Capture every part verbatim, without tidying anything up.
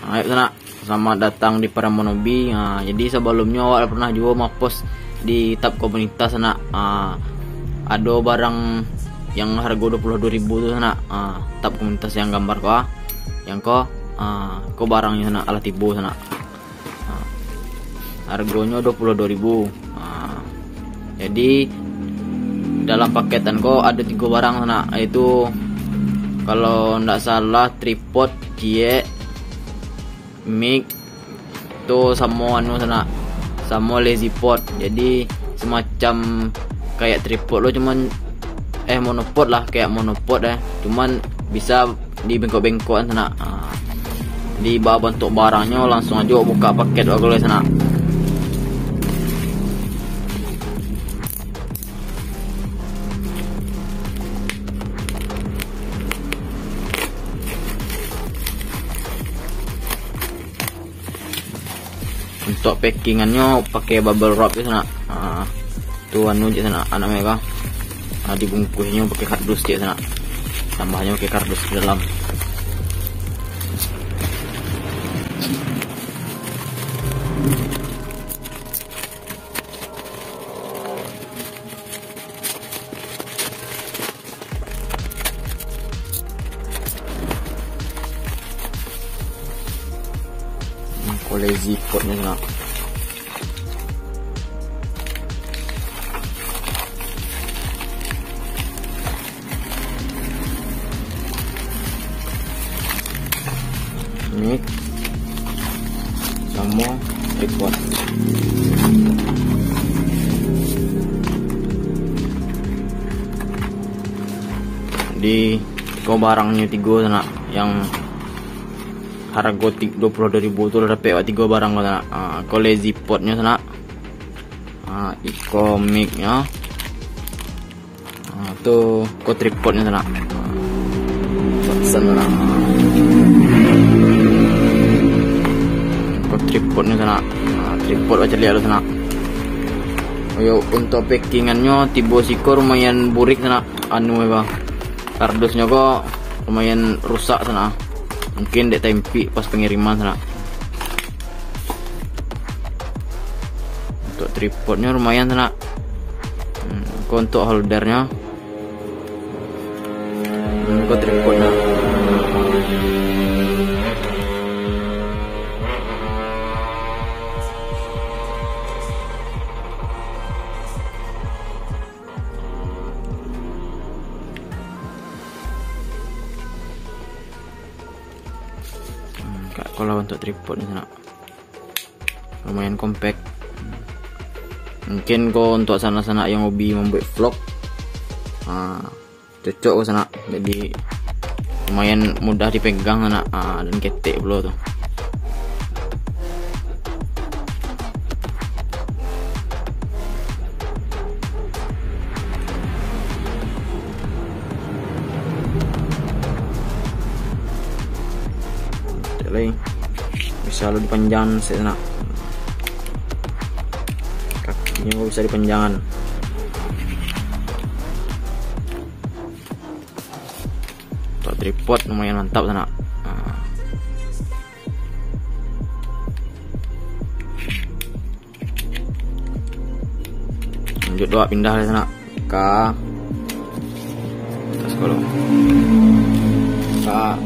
Ayok sanak, selamat datang di Paramonobi. Ha, jadi sabalumnyo awak lah pernah juo mapost di tab komunitas sanak. Ha, ado barang yang hargo duo puluah duo ribu tu sanak. Ha, tab komunitas yang gambar ko, ha. Yang ko, ha, ko barangnyo sanak, alah tibo sanak. Ha, hargonyo duo puluah duo ribu. Ha, jadi dalam paketan ko ado tigo barang sanak, yaitu kalau ndak salah tripod, ciek, mic, tu samo anu sanak, samo lazy pod. Jadi semacam kayak tripod lo, cuman, eh, monopod lah, kayak monopod, eh, cuman bisa dibengkok-bengkokan sanak. Ha, di ba-, bantuak barangnyo, langsung ajo buka paket bagai sanak. Untuk packingannyo pakai bubble wrap je sanak. Ha, tu anu je sanak, anak mereka. Ha, dibungkusnyo pakai kardus je sanak. Tambahnyo pakai kardus di dalam. Ko lazy podnyo sanak. Mic samo tripod. Di ko barangnyo tigo sanak, yang hargo ti-, duo puluah duo ribu tu lah dapek awak tigo barang ko sanak. Ha, ko lazy podnyo sanak. Ha, iko micnyo. Ha, tu ko tripodnyo sanak. Paksan sanak. Ko tripodnyo sanak. Ha, tripod macam lihat tu sanak. Yo, untuk packingannyo tibo siko lumayan burik sanak. Anu, bang, kardusnyo ko lumayan rusak sanak. Mungkin dek taimpik pas pengiriman sanak. Untuk tripodnyo lumayan sanak. Hmm, ko untuk holdernyo. Hmm, ko tripodnyo. Hmm, kak, kalau untuk tripod ni sanak, lumayan compact. Mungkin ko untuk sanak-sanak yang hobi membuat vlog, ha, cocok ko sanak. Jadi lumayan mudah dipegang sanak, ha, dan ketek pulo tu. Cek lai. Bisa lo dipanjang sanak. Kakinyo bisa dipanjangan. Untuk tripod lumayan mantap sanak. Nah. Lanjut doa pindah dari sanak ka atas kolom. Ka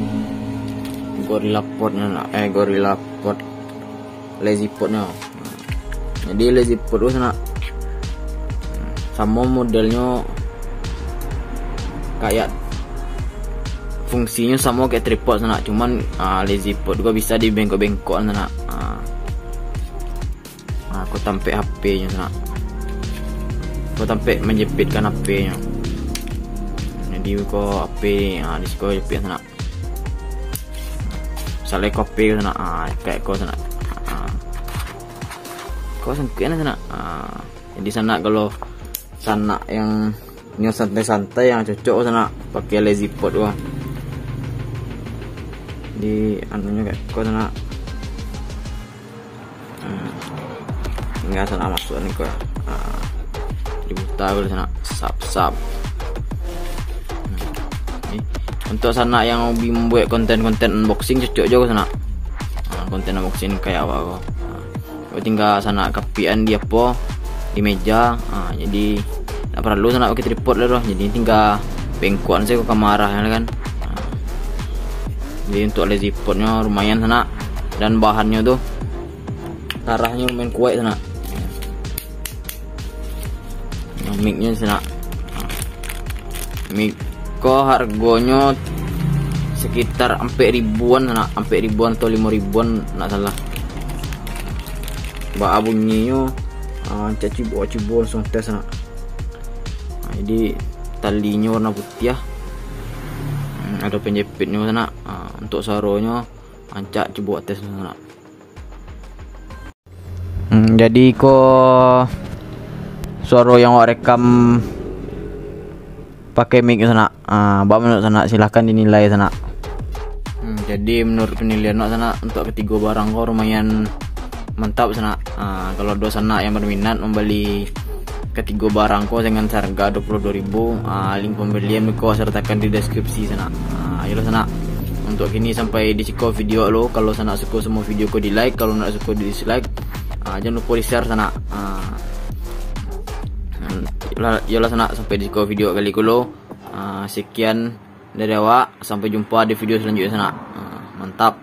Gorilla Pod nyo sanak. Eh, Gorilla Pod. Lazy Pod nyo. Jadi lazy pod tu sanak, samo modelnyo kayak, fungsinyo samo kayak tripod sanak, cuman, ah, lazy pod ko bisa dibengkok-bengkok sanak. Ah. Ah, ko tampek H P-nyo sanak. Ko tampek menjepitkan H P-nyo. Jadi ko H P, ah, di siko jepit sanak. Salai kopi sanak, ah, kayak ko sanak. Ah. Ko sangkuik sanak. Ah. Jadi sanak, kalau sanak yang nyo santai-santai, yang cocok sanak pakai lazy pod ko. Di anunyo kayak ko sanak. Hmm. Tinggal sanak masuk ni ko. Ah. Diputar dulu sanak. Sap, sap. Hmm. Ni. Untuk sanak yang hobi membuat konten-konten unboxing, cocok juo sanak. Ha, konten unboxing kayak awak ko. Ha. Ko tingga sanak kapian di apo, di meja. Ha, jadi ndak paralu sanak pakai tripod lah doh. Jadi tingga bengkokan sajo ka kamera kan. Ha. Jadi untuk lazy podnyo lumayan sanak, dan bahannyo tu tarahnyo lumayan kuaik sanak. Yang mic-nyo sanak. Mic ko hargonyo sekitar ampek ribuan sanak, ampek ribuan atau limo ribuan ndak salah. Baa bunyinyo, ah, rancak cibo-cibo langsung tes sanak. Nah, jadi talinyo warna putiah. Hmm, ado penjepitnyo sanak. Ah, untuk suaronyo rancak cibo tes sanak. Hmm, jadi ko suaro yang awak rekam pakai mic sanak. Ah, baa menurut sanak, silahkan dinilai sanak. Hmm, jadi menurut penilaian awak sanak, untuk katigo barang ko lumayan mantap sanak. Ah, kalau ado sanak yang berminat membeli katigo barang ko dengan seharga dua puluh dua ribu, ah, link pembelian ko sertakan di deskripsi sanak. Ah, ayolah sanak. Untuk kini sampai di siko video lo. Kalau sanak suko samo video ko di like, kalau ndak suko di dislike. Ah, jangan lupa di share sanak. Ah, yolah, yolah sanak, sampai di siko video kali ko lo. Ah, sekian dari awak, sampai jumpa di video selanjutnya sanak. Ah, mantap.